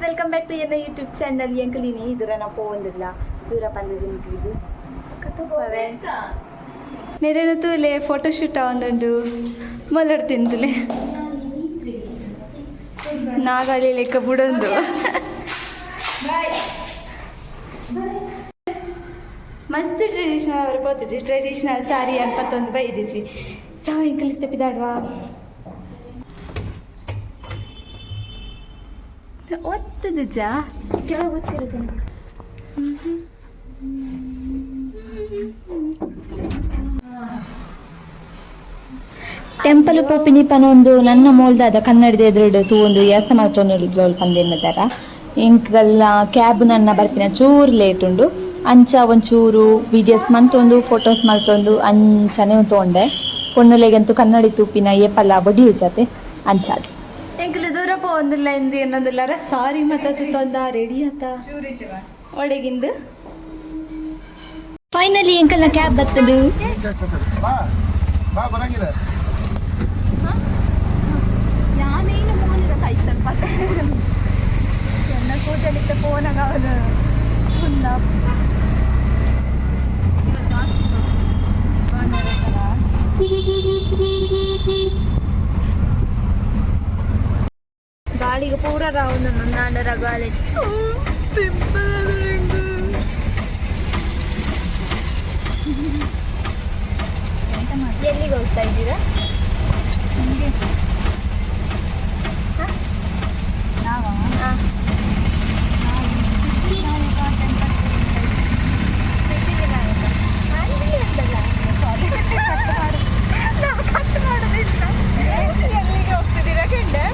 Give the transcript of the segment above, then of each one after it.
Welcome back to ಎನ್ನ YouTube channel. ಎಂಕಲಿನಿ ದೂರನ ಪೋವೊಂದಿಲ್ಲ ದೂರ ಪಂದದಿನ್ಕ್ಲಿಗ್ ಕತ್ತುಪೋವೆ ನೆರೆನ ತೂಲೆ ಫೋಟೋಶೂಟ್ ಆವೊಂದುಂಡು ಮಲರ್ ತಿಂತುಲೆ ನಾಗಾಲಿ ಲೆಕ್ಕ ಬುಡೊಂದು ಮಸ್ತ್ ಟ್ರೆಡಿಷನಲ್ ಅವರು ಪೋತುಜಿ ಟ್ರೆಡಿಷನಲ್ ಸಾರಿ ಅನ್ಪತ್ತೊಂದು ಬೈದಿಜಿ. ಸೊ ಎಂಕಲ್ ಇತ್ತೆ ಪಿದಾಡ್ವಾ. ಒತ್ತುದುಜಾ. ಕೆಳಗೆ ಗೊತ್ತಿರೋ ಜನ. ಟೆಂಪಲ್ ಪೋಪಿನಿ ಪನೊಂದು ನನ್ನ ಮೋಲ್ದಾದ ಕನ್ನಡದ ಎದುರುಡು ತೂವೊಂದು ಎಸ ಮಲ್ತೊಂದು ಪಂದಿನ್ನದರ. ಎಂಕಲ್ನ ಕ್ಯಾಬ್ ನನ್ನ ಬರ್ಪಿನ ಚೂರು ಲೇಟ್ ಉಂಡು. ಅಂಚ ಒಂಚೂರು ವೀಡಿಯೋಸ್ ಮಂತೊಂದು, ಫೋಟೋಸ್ ಮಲ್ತೊಂದು ಅಂಚನೆ ತೋಂಡೆ. ಪೊಣ್ಣುಲೆಗಂತೂ ಕನ್ನಡಿ ತೂಪಿನ ಏಪಲ್ಲ ಬಡಿಯುಜಾತೆ ಅಂಚಾದ್. ಎಂಕಲ್ ದೂರ ಪೋವೊಂದಿಲ್ಲ ಇಂದು ಏನೊಂದಿಲ್ಲ ಸಾರಿ ಮತ್ತ ತೊಂದ ರೆಡಿ ಆತ ಒಳಗಿಂದು. Finally ಎಂಕಲ್ನ cab ಬತ್ತದು. ಬಾ ಬಾ, ಬರಂಗಿಲ್ಲ. ಯಾನೇನು ಮೋನಿದ ಕಾಯ್ತಲ್ಪ ಎನ್ನ ಕೂದಲಿತ್ತ ಫೋನಾಗ ಅವನು. ಗಾಳಿಗೆ ಪೂರ ರೌಂಡ್ ನಾಂಡರ ಕಾಲೇಜ್. ಎಲ್ಲಿಗೆ ಹೋಗ್ತಾ ಇದ್ದೀರಾ? ಹಾ. ಸಿದ್ಧಿವಿನಾಯಕ. ಅಲ್ಲಿ ಅಂತಲ್ಲ. ನಾ ಕಟ್ ಮಾಡೋದಿಲ್ಲ. ಎಲ್ಲಿಗೆ ಹೋಗ್ತಿದ್ದೀರಾ ಕಂಡೆ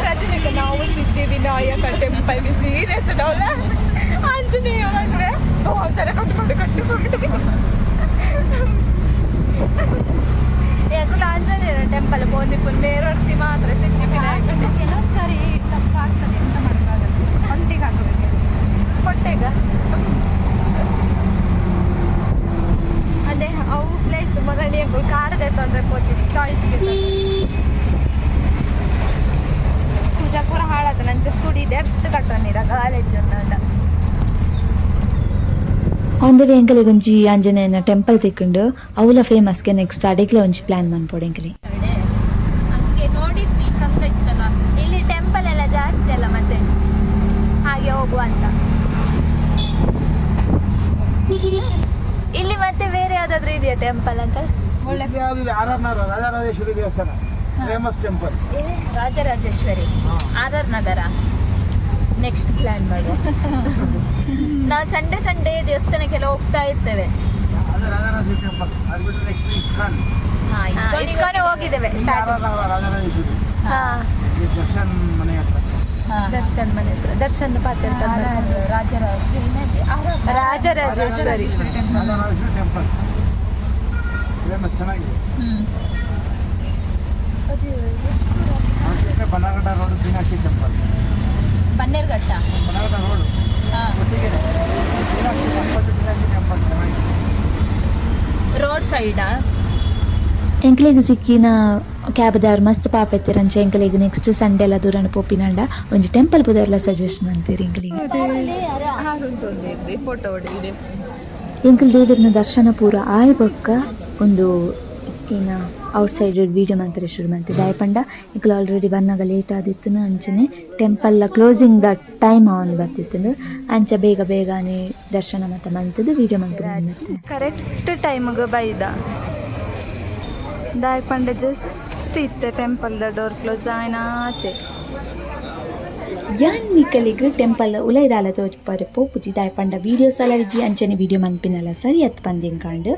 ರಜನಿಕ. ನಾವು ಸಿದ್ಧಿವಿನಾಯಕ ಟೆಂಪಲ್. ಸೀರಿಯಸ್ ಡೌಲ ಆಂಜನೇಯ ಅಂದ್ರೆ ಓ ಸರ ಕಟ್ ಮಾಡು, ಕಟ್ ಮಾಡು. ಯಾಕಂದ್ರೆ ಆಂಜನೇಯ ಟೆಂಪಲ್ ಪೋಂದಿಪ್ಪು ನೇರೊರ್ತಿ ಮಾತ್ರ ಸಿದ್ಧಿವಿನಾಯಕ. ಕೆಲವೊಂದು ಸಾರಿ ತಪ್ಪಾಗ್ತದೆ, ಎಂತ ಮಾಡೋಕ್ಕಾಗಲ್ಲ. ಹೊಟ್ಟೆಗೆ ಹಾಕಬೇಕು. ಹೊಟ್ಟೆಗ ಅದೇ ಅವು ಪ್ಲೇಸ್ ಮೊರಳಿ ಕಾರ್ ತೊಂದರೆ ಪೋತೀನಿ ಟಾಯ್ಸ್ಗೆ. ಪೂಜಾ ಪೂರ ಹಾಳಾದ ನಂಚ ಸುಡಿ ದೆರ್ತ್ ಕಟ್ಟೊಂದಿರ ಕಾಲೇಜ್. ಆನ್ the way ಎಂಕಲಿಗೆ ಒಂಜಿ ಆಂಜನೇಯನ ಟೆಂಪಲ್ ತಿಕ್ಕುಂಡು. ಅವುಲ ಫೇಮಸ್ಗೆ. ನೆಕ್ಸ್ಟ್ ಅಡೆಗ್ಲ ಒಂಜಿ ಪ್ಲಾನ್ ಮನ್ಪೊಡು ಎಂಕಲಿ. ಹಂಗೆ ನೋಡಿದ್ವಿ, ಚಂದ ಇತ್ತಲ್ಲ. ಇಲ್ಲಿ ಟೆಂಪಲ್ ಎಲ್ಲ ಜಾಸ್ತಿ ಅಲ್ಲ, ಮತ್ತೆ ಹಾಗೆ ಹೋಗುವ ಅಂತ. ಇಲ್ಲಿ ಮತ್ತೆ ಬೇರೆ ಯಾವ್ದಾದ್ರು ಇದೆಯಾ ಟೆಂಪಲ್ ಅಂತ? ಯಾವ್ದಿದೆ? ಆರ್ ಆರ್ ನಗರ ರಾಜರಾಜೇಶ್ವರಿ ದೇವಸ್ಥಾನ ಫೇಮಸ್ ಟೆಂಪಲ್. ರಾಜರಾಜೇಶ್ವರಿ, ಆರ್ ಆರ್ ನಗರ. ನೆಕ್ಸ್ಟ್ ಪ್ಲಾನ್ ಮಾಡುವ. ನಾವು ಸಂಡೇ ಸಂಡೇ ದೇವಸ್ಥಾನಕ್ಕೆಲ್ಲ ಹೋಗ್ತಾ ಇರ್ತೇವೆ. ಅದೇ ರಾಜರಾಜೇಶ್ವರಿ ಟೆಂಪಲ್. ಅದು ಬಿಟ್ಟರೆ ನೆಕ್ಸ್ಟ್ ಇಸ್ಕಾನ್. ಹಾ. ಇಸ್ಕಾನ್ ಹೋಗಿದ್ದೇವೆ. ಇಲ್ಲಿ ಆರ್ ಆರ್ ನಗರ ರಾಜರಾಜೇಶ್ವರಿ. ಹಾ. ಇಲ್ಲಿ ದರ್ಶನ್ ಮನೆ ಹತ್ರ. ದರ್ಶನ್ ಮನೆ ಹತ್ರ, ದರ್ಶನ್ ಪಾತ್ರ. ರಾಜರಾಜೇಶ್ವರಿ. ರಾಜರಾಜೇಶ್ವರಿ ಟೆಂಪಲ್ ಫೇಮಸ್, ಚೆನ್ನಾಗಿದೆ. ಅದು ಬಿಟ್ಟರೆ Bannerghatta road Meenakshi temple. Bannerghatta. Bannerghatta road ಒಟ್ಟಿಗೆ ಮೀನಾಕ್ಷಿ ಟೆಂಪಲ್. ಮೀನಾಕ್ಷಿ ಟೆಂಪಲ್ ಚೆನ್ನಾಗಿದೆ. ರೋಡ್ ಸೈಡಾ? ಎಂಕಲೆಗ್ ಸಿಕ್ಕಿನ ಕ್ಯಾಬ್ದಾರ್ ಮಸ್ತ್ ಪಾಪ ಇತ್ತೆರ್. ಅಂಚ ಎಂಕಲೆಗ್ ನೆಕ್ಸ್ಟ್ ಸಂಡೇ ಎಲ್ಲ ದೂರನ ಪೋಪಿನಂಡ ಒಂಜಿ ಟೆಂಪಲ್ ಪುದರ್ಲ ಸಜೆಸ್ಟ್ ಮಂತೀರಿ ಎಂಕಲಿಗೆ. ಫೋಟೋ ಹೊಡೆದಿದೆ. ಎಂಕಲ್ ದೇವರನ ದರ್ಶನ ಪೂರ ಆಯ್ ಬೊಕ್ಕ ಒಂದು ಏನ ಔಟ್ ಸೈಡ್ ವೀಡಿಯೋ ಮಂತಾರೆ ಶುರು ಮಂತಿದ್ದೆ. ದಾಯೆ ಪಂಡ ಎಂಕುಲು ಆಲ್ರೆಡಿ ಬನ್ನಗ ಲೇಟ್ ಆದಿತ್ತುನು. ಅಂಚನೆ ಟೆಂಪಲ್ ಕ್ಲೋಸಿಂಗ್ the time ಆವೊಂದು ಬತ್ತಿತ್ತು. ಅಂಚ ಬೇಗ ಬೇಗನೆ ದರ್ಶನ ಮತ್ತ ಮಂತದ್ದು ವೀಡಿಯೋ ಮನ್ಪುನ. ಕರೆಕ್ಟ್ ಟೈಮ್ಗೆ ಬೈದ. ದಾಯ್ ಪಂಡ ಜಸ್ಟ್ ಇತ್ತೆ ಟೆಂಪಲ್ the door close ಆಯ್ನಾತೆ. ಯಾನ್ ನಿಕಲಿಗ್ ಟೆಂಪಲ್ ಉಲೈದಾಲ ತೋಜಿಪಾರೆ ಪೋಪುಜಿ. ದಾಯೆ ಪಂಡ ವೀಡಿಯೋಸ್ ಅಲ ವಿಜಿ, ಅಂಚನೆ ವೀಡಿಯೋ ಮನ್ಪಿನಲ ಸರಿ ಅತ್ ಪಂದಿಂಕಾಂಡ್.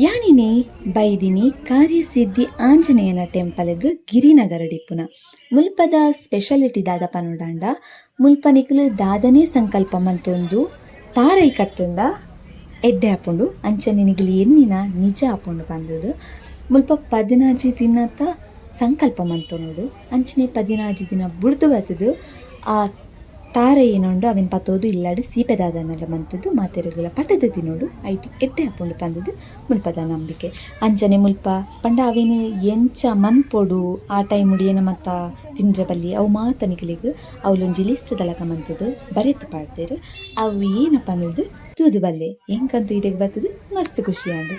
ಯಾನಿನಿ ಬೈದಿನಿ ಕಾರ್ಯಸಿದ್ಧಿ ಆಂಜನೇಯನ ಟೆಂಪಲ್ಗ್, ಗಿರಿನಗರ ಡಿಪ್ಪುನ. ಮುಲ್ಪದ ಸ್ಪೆಷಾಲಿಟಿ ದಾದ ಪನೊಡಾಂಡ, ಮುಲ್ಪ ನಿಕುಲು ದಾದನೇ ಸಂಕಲ್ಪ ಮಂತೊಂದು ತಾರೈ ಕಟ್ಟುಂಡ ಎಡ್ಡೆ ಆಪುಂಡು. ಅಂಚನೆ ನಿಗುಲು ಎನ್ನಿನ ನಿಜ ಆಪುಂಡು ಪಂದುದು. ಮುಲ್ಪ 16 ದಿನತ ಸಂಕಲ್ಪ ಮಂತೊನೊಡು. ಅಂಚನೆ 16 ದಿನ ಬುಡ್ದು ಬತ್ತದು ಆ ತಾರೈ ಏನೊಂಡು ಅವೆನ್ ಪತ್ತೋದು ಇಲ್ಲಾಡು ಸೀಪೆದಾದನಲ ಮಂತುದು ಮಾತೆರುಗುಲ ಪಟದ ತಿನೋಡು ಐಟ್ ಎಡ್ಡೆ ಆಪುಂಡು ಪಂದುದು ಮುಲ್ಪದ ನಂಬಿಕೆ. ಅಂಚನೆ ಮುಲ್ಪ ಪಂಡ ಅವೆನ್ ಎಂಚ ಮನ್ಪೊಡು ಆ ಟೈಮ್ ಏನ ಮತ್ತ ತಿಂಡ್ರೆ ಬಲ್ಲಿ ಅವು ಮಾತ ನಿಕಲೆಗ್ ಅವ್ಲೊಂಜಿ ಲಿಸ್ಟ್ ದಲಕ ಮಂತುದು ಬರೆತ್ ಪಾಡ್ದೆರ್. ಅವು ಏನ ಪಂದುದು ತೂದು ಬಲ್ಲೆ. ಎಂಕಂತೂ ಇಡೆಗ್ ಬತ್ತುದು ಮಸ್ತ್ ಖುಷಿ ಆಂಡ್.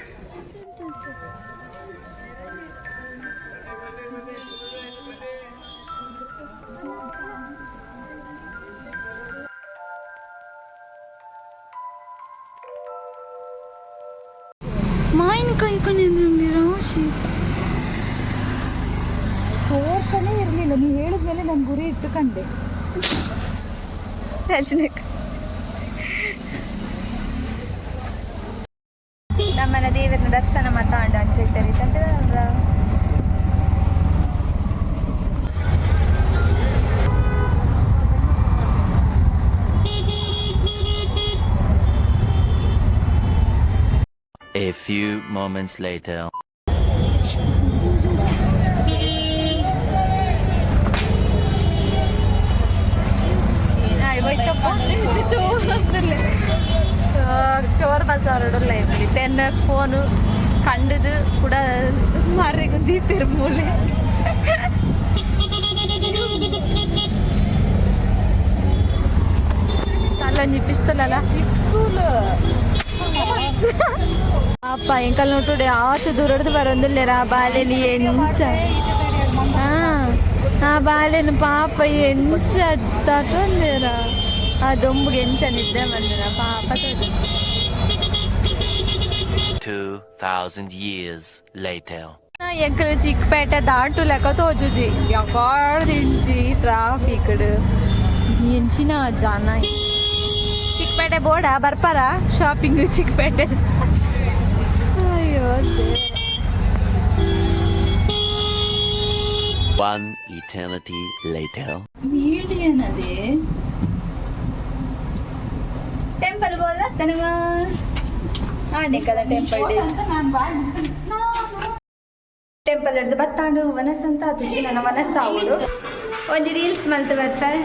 ಮಾವಿನಕಾಯಿ ಕಣೆ ಅಂದ್ರೆ ರಾಶಿ. ತೋರ್ತಾನೆ ಇರಲಿಲ್ಲ. ನೀ ಹೇಳಿದ್ಮೇಲೆ ನಾನು ಗುರಿ ಇಟ್ಟು ಕಂಡೆ. ರಜನಿಕ ನಮ್ಮನ ದೇವರನ್ನ ದರ್ಶನ ಮಾತಾಂಡ ಅಂಚೆ ತಂದ್ರೆ. A few moments later. Chor Bazaar ತೆನ್ನ ಫೋನು ಕಂಡದು ಕೂಡ ಮಾರಿಗೆ ದೀಪಿರ್ ಮೂಲೆ. ಅಲ್ಲೊಂಜಿ ಪಿಸ್ತೂಲಲ್ಲ. ಪಿಸ್ತೂಲ್. ಅಪ್ಪ, ಎಂಕಲ್ ನೋಟುಡೆ ಆತು ದೂರಡ್ದು ಬರೊಂದುಲ್ಲೆರ. ಆ ಬಾಲೆನಿ ಎಂಚ, ಆ ಬಾಲೆನ ಪಾಪ ಎಂಚ ತಟೊಂದೇರ. ಆ ದೊಂಬುಗೆ ಎಂಚ ನಿದ್ದೆ ಬಂದಿನ ಪಾಪ ತೋಜು. 2,000 years later. ಎಂಕಲ್ ಚಿಕ್ಕಪೇಟೆ ದಾಟು ಲೆಕ್ಕ ತೋಜುಜಿ. ಯಾಕಾಡ್ದಿಂಚಿ ಟ್ರಾಫಿಕ್ ಎಂಚಿನ ಜನ. ಚಿಕ್ಕಪೇಟೆ ಬೋರ್ಡ ಬರ್ಪಾರ ಶಾಪಿಂಗ್ ಚಿಕ್ಕಪೇಟೆ. ಅಯ್ಯೋ ದೇವ್ರೇ. One eternity later. Median ಅದೇ ಟೆಂಪಲ್ ಬೋಲ ತನಮ ಆಂಡಿಕಲ ಟೆಂಪಲ್. ಟೆಂಪಲ್ ಹಿಡ್ದು ಬತ್ತಾಂಡು ವನಸ್ ಅಂತ ಆತುಜಿ. ನನ್ನ ಮನಸ್ಸು ಆವುಡು. ಒಂಜಿ ರೀಲ್ಸ್ ಮಲ್ತು ಬರ್ತಾರೆ.